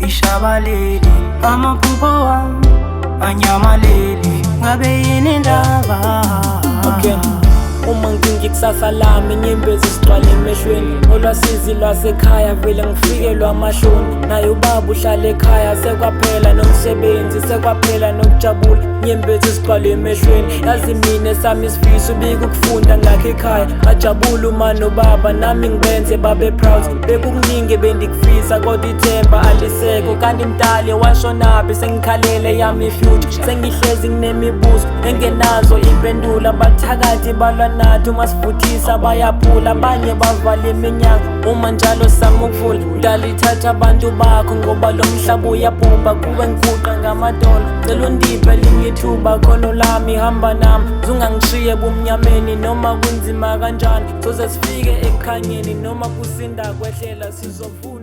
Ishabalele amaphupho wami anyamalele, ngabe yini indaba? Okay. Uma nginke ikusasa lami, inyembezi zigcwale emehlweni. Olwasizi lwasekhaya vele ngifikelwa amahloni. Naye ubaba uhlala ekhaya, sekwaphela nomsebenzi, sekwaphela nokujabula. Inyembezi zigcwale emehlweni. Yazi mina sami isifiso ubika ukufunda ngakho ekhaya. Ngajabula uma nobaba nami ngibenze babe proud. Bekukuningi bendikufisa kodwa ithemba alisekho. Kanti mdali washonaphi? Sengikhalele yami future. Sengihlezi nginemibuzo engenazo impendulo. Abathakathi balwa nathi, uma sivuthisa bayaphula. Abanye bavala iminyango uma njalo sama ukuvula. Mdali thatha abantu bakho ngoba lo mhlaba uyabhubha. Kuwe ngiguqa ngamadolo, cela undiphe elinye ithuba. Khono lami hamba nami, zungangishiye ebumnyameni. Noma kunzima kanjani soze sifike ekukhanyeni, noma kusinda kwehlela sizovula.